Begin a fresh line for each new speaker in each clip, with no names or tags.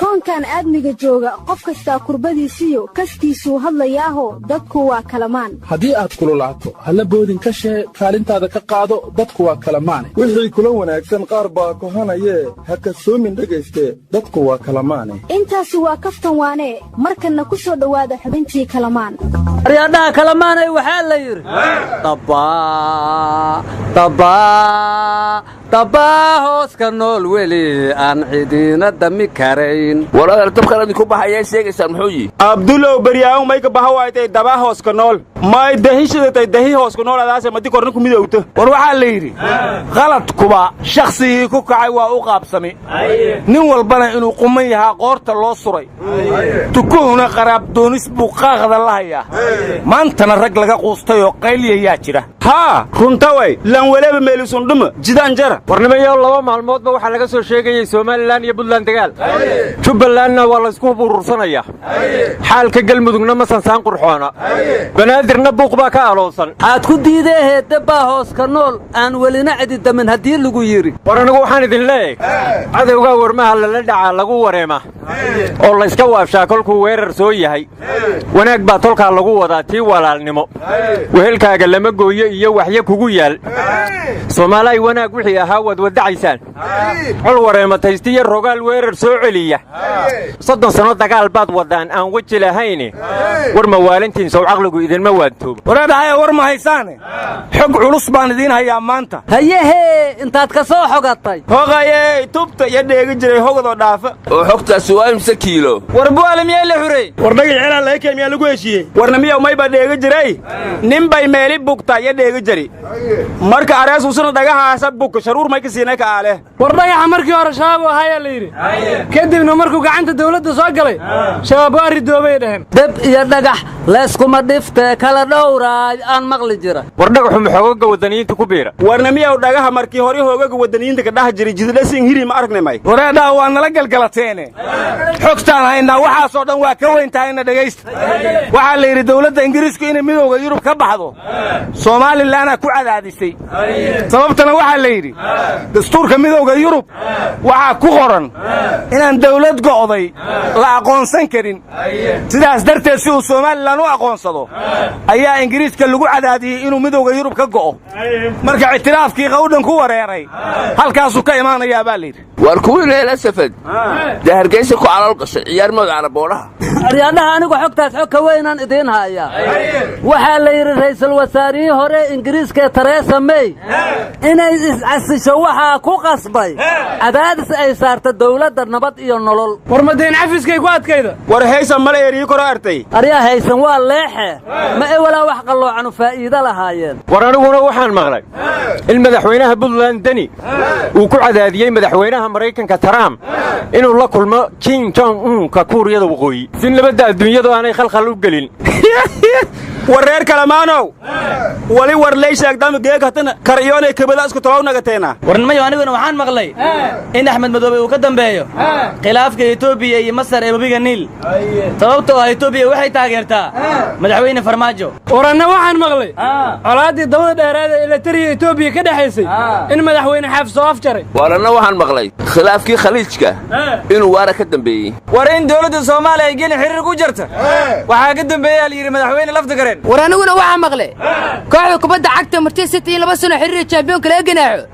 Koonkan aadmiga jooga, qof kastaa kurbadiisiyo kaskiisuu hadlayaaho, dadku waa kalamaan.
Haddii aad kululaato, halla boodin ka shee, kaalintaada ka qaado, dadku waa kalamaane.
Wixii kula wanaagsan qaar baa kohanayee, ha kasoomin dhegayste, dadku waa kalamaane.
Intaasi waa kaftan waanee. Markanna ku soo dhowaada xubintii Kalamaan.
Aryaadhaha Kalamaanay, waxaa la yidhi, dabbaa hooska nool weli aan cidiina dami karayn.
War adeer, dabkan idinku baxayaa sheegaysaan muxuu yihi?
Abdulow, beryaahu mayka bahawaaytay dabaa hooska nool, may dahishadatay dahi hooska nool adaase madi korna ku midowto.
War waxaa la yidhi, qaladkuba shakhsigii ku kacay waa u qaabsami, nin walbana inuu quman yahaa qoorta loo suray, tukuhuna qaraabdoonis buu qaaqda la hayaa. Maantana rag laga quustay oo qaylyayaa jira.
Haa, runtaway lanweleba meelisundhuma jidaan jara.
Warnimayo, 2 maalmoodba waxaa laga soo sheegayey Somaliland iyo Buntland dagaal, Jubbalandna waa laysku hub urursanayaa, xaalka Galmudugna ma sansaan qurxoona, Banaadirna buuq baa ka aloosan.
Aad ku diideehee dabbaa hooska nool aan welina cididamin haddii lagu yidhi.
War anigu waxaan idin leeyahay, cadowgaa warmaha lala dhacaa lagu wareema oo layska waabshaa kolkuu weerar soo yahay. Wanaag baa tolkaa lagu wadaa, tii walaalnimo wehelkaaga lama gooyo iyo waxyo kugu yaal. Soomaalay, wanaag wixii ahaa waad waddacaysaan. Col wareemataystiyo rogaal weerar soo celiya, 30 sanno dagaal baad waddaan aan weji lahayne. War mawaalintiin sow caqligu idinma waantoobo?
Wareedhahaya, war ma haysaane, xog culus baan idiin hayaa maanta.
Hayehee, intaad ka soo xogatay?
Hogayey, tubta iyo dheegi jiray hogadoo dhaafa.
Oo xogtaasi waa imse kiilo?
War Bu'aale miyaa la xurey?
War dhagax celaa laga keen miyaa lagu heshiiyey? Warna miyaw maybaa dheegi jiray, nin bay meeli bugta iyo dheegi jari, marka areesuusuna dhagahaasa buk sharuur may ka siinay ka aale.
War dhagaxa markii hore Shabaab u ahayaa la yidhi, kadibna markuu gacanta dawladda soo galay, Shabaab waa ridoobay dhaheen.
Deb iyo dhagax layskuma dhiftee, kala dhowraay aan maqli jira.
War dhagaxu maxoogaga waddaniyiinta ku biira?
Warna miyaw dhagaha markii hore hoogaga waddaniyiinta ka dhex jiray, jidlasin hiri ma aragnay may.
Wareedhaha, waa nala galgalateene, xogtaan haynaa waxaasoo dhan waa ka weyn tahayna. Dhegaysta, waxaa la yidhi dawladda Ingiriisku inay Midowda Yurub ka baxdo Somalilandaa ku cadaadisay. Sababtana waxaa la yidhi, dastuurka Midowda Yurub waxaa ku qoran inaan dawlad go'day la aqoonsan karin. Sidaas darteed, si uu Somaliland u aqoonsado ayaa Ingiriiska lagu cadaadiyey inuu Midowda Yurub ka go'o. Marka ictiraafkii qawdhan ku wareeray halkaasuu ka imaanayaa, baa layidhi.
Waar kuwii leela safad dee Hargeysa ku calool gashay ciyaar mood calaboodhaha.
Aryaadhaha, anigu xogtaas xog ka weynaan idiin hayaa. Waxaa la yidhi, ra'iisul wasaarihii hore Ingiriiska Theresa May inay iscasisho waxaa ku qasbay cadaadis ay saarta dawladda Nabad iyo Nolol.
War madayn cafiskay ku adkayda?
War haysan mala erii koro artay.
Aryaa, haysan waa leexe, ma ewalaa wax qalloocanu faa'iido lahaayeen.
War aniguna waxaan maqlay in madaxweynaha Buntland Deni uu ku cadaadiyey madaxweynaha Maraykanka Trump inuu la kulmo Kim Jong Unka Kuuriyada Waqooyi si nabadda adduunyadu aanay khalkhal u gelin.
War reer Kalamaanow, wali war lay sheegdama geekatana karyoonay kabada isku tolow nagateena.
Warnimayo, aniguna waxaan maqlay in Axmed Madoobe uu ka dambeeyo khilaafka Etoobiya iyo Masar ee webiga Niil, sababtoo ah Etoobiya waxay taageertaa Madaxweyne Farmaajo. Waranna waxaan maqlay colaaddii dabada dheeraada ee Eritariya Etoobiya ka dhexaysay in Madaxweyne Xaaf soo afjaray.
Waranna waxaan maqlay khilaafkii Khaliijka inuu Waara ka dambeeyey.
War in dowladda Soomaaliya ay gelin xiriir ku jirta waxaa ka dambeeyaa la yidhi Madaxweyne Laftagareen.
War aniguna waxaa maqlay kooxda kubadda cagta Manchester City in 2 sano xiriirka championka laga ganaaxo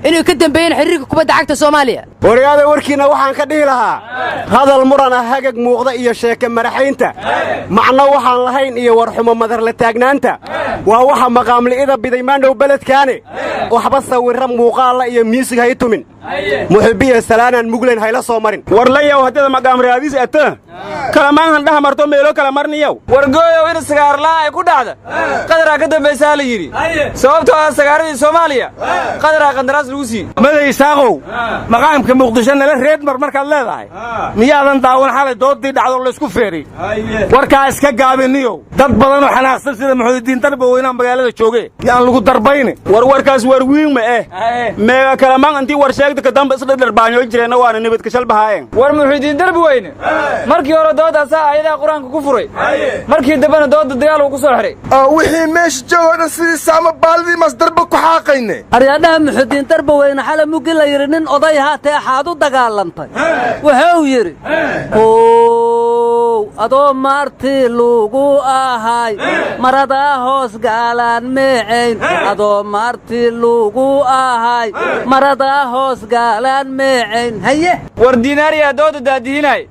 inay ka dambeeyeen xiriirka kubadda cagta Soomaaliya.
Waryaada, warkiinna waxaan ka dhihi lahaa, hadal murana hagag muuqda iyo sheeke maraxaynta, macno waxaan lahayn iyo warxumo madarla taagnaanta waa waxa maqaamli'ida biday maandhow beledkaane. Waxba sawirra muuqaalla iyo muusig hay tumin, muxubbiya salaanaan muglayn hayla soo marin.
War layow, haddada maqaamraadis ata kalamaanhan dhaha marto meelo kala marniyow.
War Gooyow, in sagaarla'aan ay ku dhacda Qadaraa ka dambaysaa la yidhi, sababtoo ah sagaaradii Soomaaliya Qadaraa qandaraas lagu siiyey.
Maday Isaaqow, maqaamka Muqdisho nala reedmar markaad leedahay, miyaadan daawan xalay doodii dhacdo laysku feeray? Warkaa iska gaabiniyow, dad badanoo xanaaqsan sida Muxuudiin Darba weynaa magaalada jooge, yaan lagu darbayne.
War warkaas war wiin ma eh, meega kalamaan intii war sheegta kadamba isdhadharbaanyo jireenna waana nabadkashalbahaayeen.
War Muxuudiin Darbi Weyne mar Markii hore dooda asaa aayadaha Qur-aanka ku furay, markii dambena dooda dagaal uu ku soo xiray.
Oo wixii meesha joogoo dhan sidii saama baalidii masdarba ku xaaqayne.
Aryaadhaha, Muxudiin Darbaweyne xale muggi la yidhi nin oday haatee axaad u dagaalantay, wuxuu yidhi: "Ow, adoo maartii lugu ahay maradaa hoos gaalaan meecayn, adoo maartii lugu ahay maradaa hoos gaalaan meecayn." Haye.
War Diinaariyaa dooda daadihinay,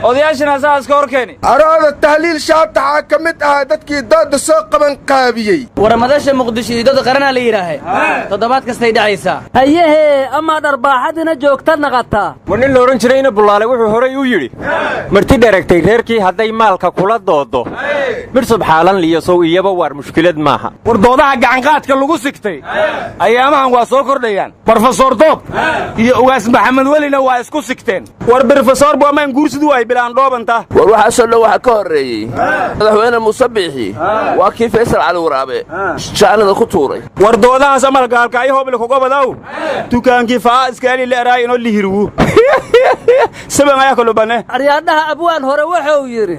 odayaashana asaa iska hor keeni.
Arooda, Tahliil Shaataxaa ka mid ahaa dadkii doodda soo qaban qaabiyey.
War madasha Muqdisho iyo dooda qaranaa la yidhaahe, toddobaad kastay dhacaysaa.
Hayehee, amaa dharbaaxadina joogta naqataa.
War nin la odhan jirayna Bullaale wuxuu horay u yidhi: "Marti dheragtay reerkii hadday maalka kula doodo, midh subxaalan liyo sow iyaba waar mushkilad maaha."
War doodaha gacanqaadka lagu sigtay ayaamahan waa soo kordhayaan. Brofesor Doob iyo Ugaas Maxamed Welina waa isku sigteen.
War brofesor Boomaan guursidu ay bilaan dhoobanta.
War waxaasoo dhan waxaa ka horreeyey madaxweyne Muuse Biixi waa kii Faysal Cali Waraabe jaanada ku tuuray.
War doodahaas amal gaalkaayo hooble kugobadaw dukaankii faa iskaali leeraay inoo lihirwu saban ayaa kalubane.
Aryaadhaha, abwaan hore wuxuu yidhi: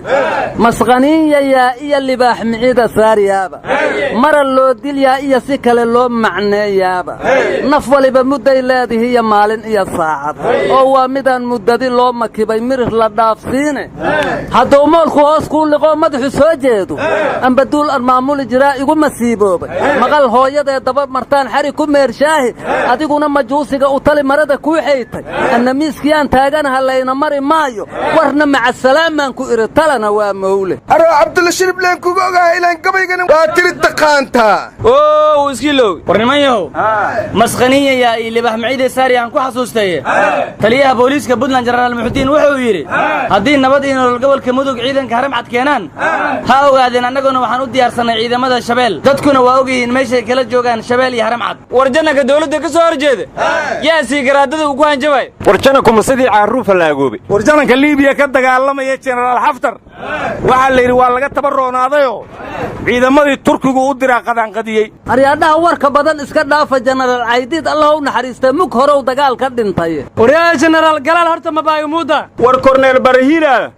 "Masqaniinyayaa iyo libaax micida saaryaaba, mara loo dilyaa iyo si kale loo macneeyaaba, naf waliba mudday leedihi iyo maalin iyo saacad, oo waa midaan muddadi loo makibay mirir la dhaafsiine. Hadduu moolku hoos kuu liqoo madaxu soo jeedo, ambaduul aan maamuli jiraa igu masiiboobay, maqal hooyadee daba martaan xari ku meershaahi, adiguna majuusiga u tali marada kuu xaytay, anna miiskiyaan taaganaha layna mari maayo, warna macasalaamaan ku idhi, talana waa mawle."
Aroo, Cabdulla Shirib leen kuga ogaha ilaan gabaygana waa tiri taqaantaa.
Oo iskiilow. War nimanyahow, masqaniinyayaa iyo libax maciide saari aan ku xasuustaye, taliyaha booliiska Puntland Jenaraal Muxudiin wuxuu yidhi: "Haddii nabad iyo nolol gobolka Mudug ciidanka Haramcad keenaan, ha ogaadeen annaguna waxaan u diyaarsannay ciidamada Shabeel. Dadkuna waa ogyihiin meeshay kala joogaan Shabeel iyo Haramcad."
War jananka dawladda ka soo horjeeda yaa sii garaadada uu ku hanjabay.
War janankuma sidii caarruu fallaagoobe.
War jananka Liibiya ka dagaalamaya Jenaraal Xaftar waxaa la yidhi waa laga tabarroonaadayoo ciidamadii Turkigu u diraa qadaanqadiyey.
Aryaadhaha, warka badan iska dhaafa. Jenaraal Caydiid Allah u naxariistay mug horow dagaal ka dhintay.
Waryaa, Jenaraal Galaal horta mabaayumuuda.
War Korneel Barahiila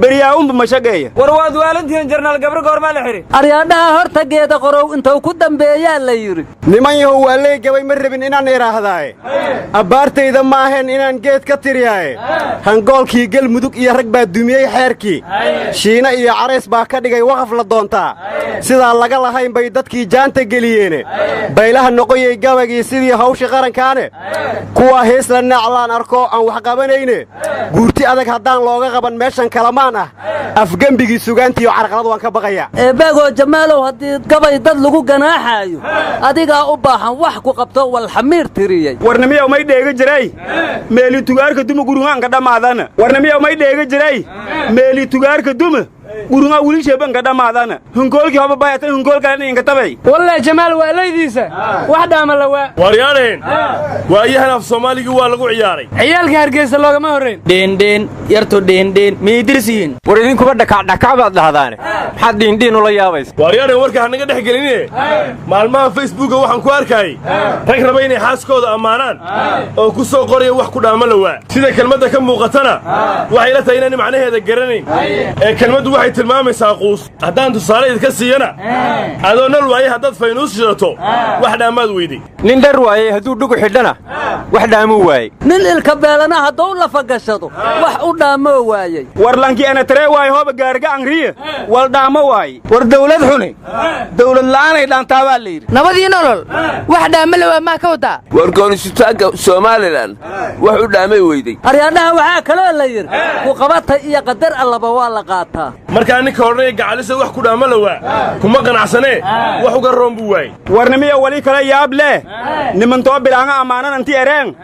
beryaa-unba mashaqeeya. War waad waalantihiin, Jenaraal Gabro goormaa la xidhi?
Aryaadhaha, horta geeda qorow intuu ku dambeeyaa la yidhi.
Niman yahow, waa ley gabay ma rabin inaan idhaahdaaye, abbaartayda ma ahayn inaan geed ka tiriyaaye. Hangoolkii Gelmudug iyo rag baa dumiyey xeerkii, Shiine iyo carays baa ka dhigay waqaf la doontaa, sidaa laga lahayn bay dadkii jaanta geliyeene. Baylaha noqoyey gabaygii sidii hawshii qarankaane, kuwaa heesla naaclaan arkoo aan wax qabanayne. Guurti adag haddaan looga qaban meeshan kalamaan ah, afgembigii sugaantiiyo carqalad waan ka baqayaa.
Eebbaagoo Jamaalow, haddii gabay dad lagu ganaaxaayo, adigaa u baahan wax ku qabto walxamiir tiriyey.
Warnimiyaw, may dheega jiray meeli tugaarka duma gurungaanka dhammaadana. Warnimiyaw, may dheega jiray meeli tugaarka duma gurungaa wilisheebanka dhammaadana, hunkoolkii hoba bayatan hunkoolkalena inkatabay.
Walle Jamaal waalaydiisa wax dhaama la waa.
Waaryaadheen, waayahan af Soomaaligii waa lagu ciyaaray.
Ciyaalka Hargeysa loogama horrayn. Dheendheen yartu dheendheen miyay diris yihiin?
War idinkuba dhakacdhakac baad dhahdaane, maxaad dhiindhiin ula yaabaysa?
Waaryaadheen, warka hanaga dhex geline, maalmaha Facebooka waxaan ku arkayay rag raba inay xaaskooda ammaanaan oo ku soo qoraya "wax ku dhaama la waa". Sida kelmadda ka muuqatana waxay la tahay inaani macnaheeda garanayn, ee kelmaddu waxay tilmaamaysaa quus. Haddaan tusaale idinka siiyana, adoo nal waayey haddaad faynuus shidato, wax dhaamaad weyday.
Nin dhar waayey hadduu dhugu xidhana, wax dhaamuu waayey.
Nin ilka beelana hadduu lafagashado, wax u dhaamoo waayey.
War lankii anataree waay hooba gaarga angriya wal dhaamo waay.
War dawlad xuni dawlad la'aanay dhaantaa baa la yidhi.
Nabadii nolol wax dhaama la waa maa ka wadaa?
War goonisutaanka Somalilan wax u dhaamay weyday.
Aryaadhaha, waxaa kaloo la yidhi: "Ku qabata iyo qadar allaba waa la qaataa."
Markaa ninka odhanaya gacalisa wax ku dhaama la waa kuma qanacsanee, wax uga roon buu waayey.
Warnimiya, wali kala yaab leh nimantoo bilaanga ammaanan anti ereen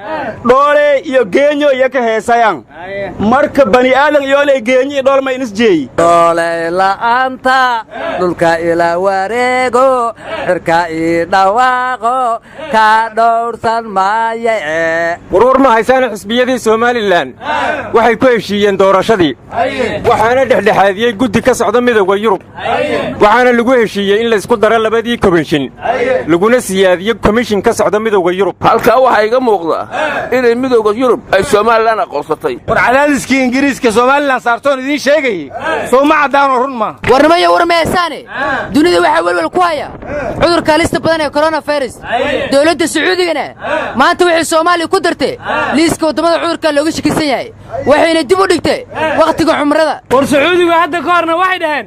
dhoole iyo geenyo iyo ka heesayan. Marka bani aadan iyooley geenyo iyo dhool ma inis jeeyi.
Dhoolay la'aanta dhulka ila wareego, cirka ii dhawaaqo, kaa dhowrsan maaye.
Warwar ma haysaana, xisbiyadii Somalilan waxay ku heshiiyeen doorashadii, waxaana dhexdhexaadiyey guddi. Wafdi ka socda Midowda Yurub, waxaana lagu heshiiyey in laysku daro labadii komishin, laguna siyaadiyo komishin ka socda Midowda Yurub.
Halkaa waxaa iga muuqda inay Midowda Yurub ay Somalilan aqoonsatay.
War cadaadiskii Ingiriiska Somalilan saartoon idiin sheegayey soo ma caddaanoo run maaha?
Warnimayo, war meesaane. Dunida waxaa welwel ku haya cudurka halista badan ee coronavirus. Dowladda Sacuudigana maanta waxay Soomaaliya ku dartay liiska waddamada cudurka looga shakisan yahay, waxayna dib u dhigtay wakhtiga cumrada.
War Sacuudigu hadda ka horna waxay dhaheen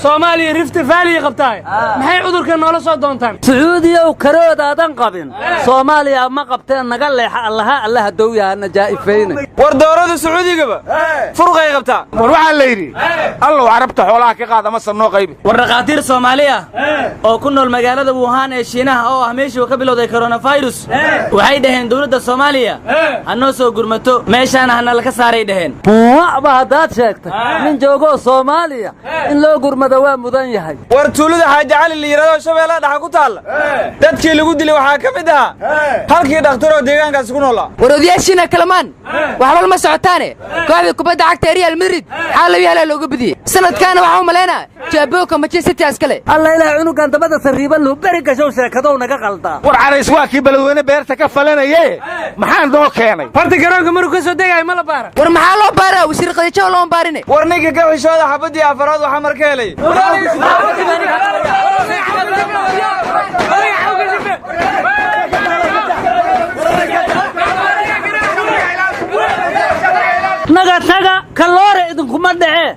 Soomaaliya Rift Valley qabtaay, maxay cudurka noola soo doontaan?
Sacuudiyow, karoodaadan qabin Soomaaliya ma qabteen. Naga leexa. Allaha allaha dowyaha jaa'ifayne.
War doorada Sacuudigaba furqay qabtaa.
War waxaa la yidhi, Allow Carabta xoolaha ka qaad ama sanoo qaybi.
War dhakhaatiir Soomaali ah oo ku nool magaalada Wuhan ee Shiinaha, oo ah meeshii uu ka bilowday coronavirus, waxay dhaheen dowladda Soomaaliya ha noo soo gurmato, meeshaana hana laka saaray dhaheen.
Buuwacba haddaad sheegtay, nin joogoo Soomaaliya in loo gurmado waa mudan yahay.
War tuulada Xaaji Cali la yidhahdo, Shabeellaha Dhaxa ku taalla, dadkii lagu dilay waxaa ka mid ahaa halkii dhakhtaroo deegaankaasi ku noolaa.
War odayaashiina kalamaan, waxba lama socotaane. Kooxda kubadda cagta ee Real Madrid xaal 2-1 looga badiyey. Sanadkaana waxaa u malaynaa jaaboka Manchester City askale.
Alla ilaah, cunugan dabada sariiban luhu beri gashow sheekadow naga qaldaa.
War carays waa kii Beledweyne beerta ka falanaye, maxaa noo keenay?
Horta garoonka maruu ka soo degayo ma la baara?
War maxaa loo baaraa? Wasiir Khadiijo looma baarine.
War ninka ka xishooda, xabaddii afaraad waxaa marka helay.
Naga taga, kaloore idinkuma dhacee.